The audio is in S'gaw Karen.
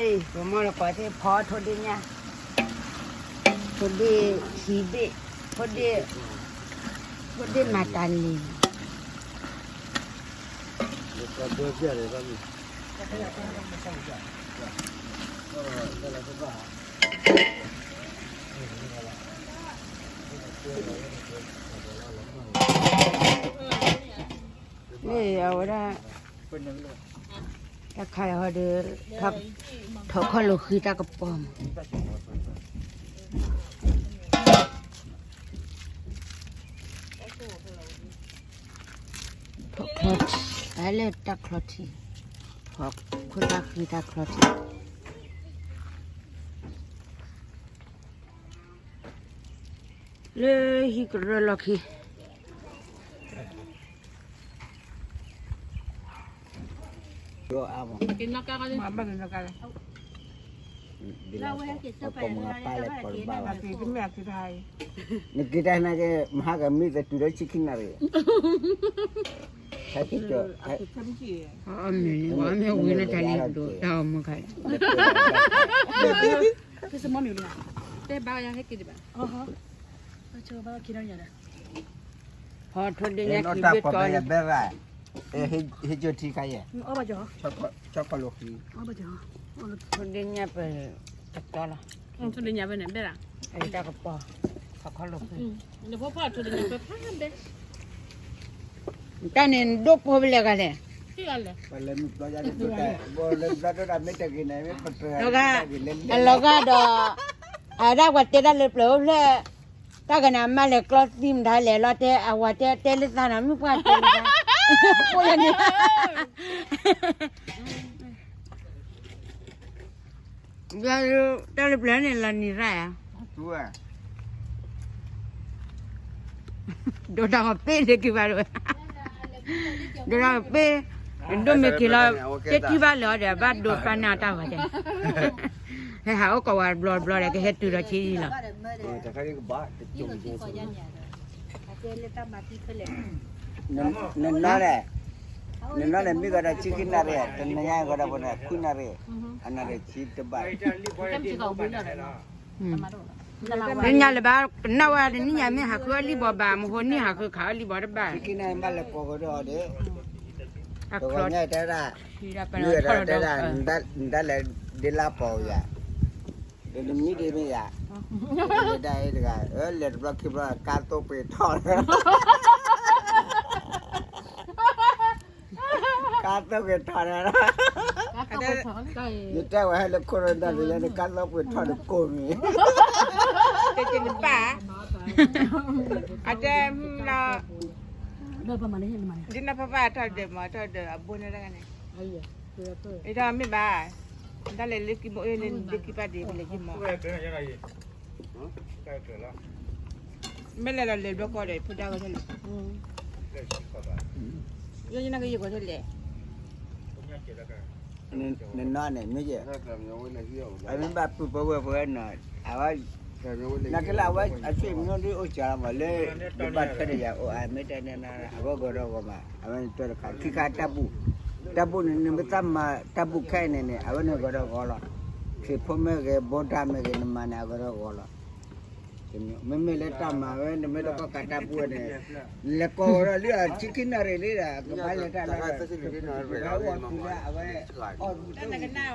ပမ့ၢ်လၢကွၢ်သ့ၣ်ဖီထိၣ်ဒ့ၣ်ညါ, ထိၣ်ဒ့ၣ်ခံဘ့ၣ်, ထိၣ်ဒ့ၣ်, ထိၣ်ဒ့ၣ်မၤတၢ်န့ၣ်, န့ၣ်အဝဲဒၣ် တၢ်ခါအံၤဟီဒီး ထိၣ်ခီၣ်လိာ်ဃံတၢ်ကပီၤမး, ထိၣ်ချီထံ, တၢ်လၢတၢ်ချီထံ, ထိၣ်ခီၣ်တၢ်ဃံတၢ်ချီထံ လၢဟံၣ်ကရၢလီၢ်ခံ နက့ၤတၢ်နာ်က့ မဟါကမံသတူၢ်ဒီးဆံခံနၣ်ရံၣ်, မ့ၢ်ဝဲမ့ၢ်ဝံၤန့ၣ်တၢ်န့ၣ်ဒိၣ်တၢ်အီၣ်မူခါ, တဲဘၣ်ယဟဲက့ၤဒံးဘၣ်, ဖီထိၣ်ဒ့ၣ်ညါခံဘ့ၣ်တီန့ၣ်, ဟ့ၣ်ကၠိထံခါယဲၢ်, ထိၣ်ဒ့ၣ်ညါပတတီလီၤ, ထိၣ်ဒ့ၣ်ညါဖဲန့ၣ်ဘဲၣ်လီၤ, အတၢ်ကပီၤ, ထိၣ်ခီၣ်လိာ်ဃံ, တၢ်န့ၣ်ဒိၣ်ဖိဖဲလဲၣ်ဂၤလဲၣ်, လီၤဂာ်ဒီး အဒၣ်ပှၤတဲတၢ်လၢပျၢၤအိၣ်ဖျဲၣ်, တၢ်ကနၣ်မါလဲၤကျီသံမတၤလဲၣ်လီၤတဲ အဝၤတဲတဲလၢသးနီၤ မ့ၢ်ပှၢ်တဲလၢသး, ဖိယၤန့ၣ်, တၢ်လၢပျၢၤန့ၣ်လီၤနံၤရၣ်ဧါ, ဒိၣ်တၢ်ဂီၤပ့ၢ်လၢက့ၤဘၣ်ဒိၣ်ဝဲ, ဒိၣ်တၢ်ဂီၤပ့ၢ်, ဒိၣ်မ့ၢ်က့ၤလီၤ, တဲထံၣ်ဘၣ်လၢၤဒီး ဘၣ်ဒိးပာ်နၢ်တၢ်ဂီၤတဲ, ဟဲဟးအိၣ်ကိးဝဲဘျီဘျီဒီး ကဟဲတုၤဒီးဆံးလီၤ, နနီၢ်န့ၣ်, နနီၢ်န့ၣ် မ့ၢ်ကဒီးဆံခံနၣ်ရံၣ်, တနံၤညါကဒီးပန့ၣ် ခွံနၣ်ရံၣ်, အနၣ်ရံၣ်ဆံတဘၣ်, နညါလၢၤဘၣ်, ကနၣ်ဝဲတနံၣ်ညါမ့ၢ်ဟးဃုအီၣ်လံၣ်ဘီဘၣ်, မဟိနံၣ်ဟးဃုခးအီၣ်လံၣ်ဘီတဘၣ်, ဆံခံနၣ်ရံၣ်မးလဲၤကိးကဒီးဒီး, တဂီၤညါတဲဒၣ်, မ့ၢ်ဝဲဒၣ်တဲဒၣ်, နတၢ်လဲၤဒ့လါပီၤယၤ, ဒီးနမံဒ့မ့ၢ်ယၤ, ဒ်တဂၤ, လဲၤတဘျီခံဘျီ ကါသိပှ့ၤထီၣ် ကါသိပှ့ၤထီၣ်ဒီး, ယတဲဝဲဟဲလၢခိၣ်နၢ်န့ၣ် ယၤန့ၣ် ကါသိပှ့ၤထီၣ်ဒီးကိၢ်မံၤ, တက့ၢ်နပၢ်, အတဲမၤလီၤ, ဒ်နပၢ်ပၢ်ထီၣ်ဒီးမၤထီၣ်ဒီးအဘိန့ၣ်တဂၤန့ၣ်, အတမ့ၢ်ဘၣ်, တၢ်လဲၤလၢကံမိၢ်အ့ၣ်လၢနဒ့ကံပၢ်ဒ့ပလဲၤကံမိၢ် မ့ၢ်လဲၤလီၤလဲၤဘျီကီးဒီး ဖိဒါဂီၤထီၣ်လဲၣ်, ယနာ်က့ယဂီၤထီၣ်လဲၣ်, နနီၢ်န့ၣ် မ့ၢ်ယဲ, အမ့ၢ်ဘၣ်ပုၢ်ပဝဲၢ်ပဝဲနီၤ, အဝဲ, နာ်က့လၢအဝဲအဆွေမျိုးဒ်အိၣ်စှၤလီၤမးလၢ, ယဘၣ်ထွဲဒီးယၤအိၣ်အါမ့ၢ်တဲန့ၣ်, အဝဲဂီၤဒီးဂီၤမး, အဝဲန့ၣ်တၢ်တခါ ခံခါတၢ်ဘူၣ်, တၢ်ဘူၣ်န့ၣ် နမ့ၢ်သးမၤတၢ်ဘူၣ်ခဲအံၤန့ၣ်န့ၣ် အဝဲန့ၣ်ဂီၤဒီးဂီၤလီၤ, ခရံာ်ဖိမ့ၢ်ဂ့ၤ ဘိဒၣ်မ့ၢ်ဂ့ၤ နမၤန့ၣ် အဂီၤဒီးဂီၤလီၤ မ့မ့ၢ်လၢတၢ်မၤဝဲ နမ့ၢ်တကီၢ်ကးတၢ်ဘူၣ်ဝဲန့ၣ်, လဲၤကိးဝဲဒီးလံအီၤ ဆံခံနၣ်ရံၣ်လံဒီး ကဘၣ်လဲၤတၢ်လီၤ, အဝဲအီၣ်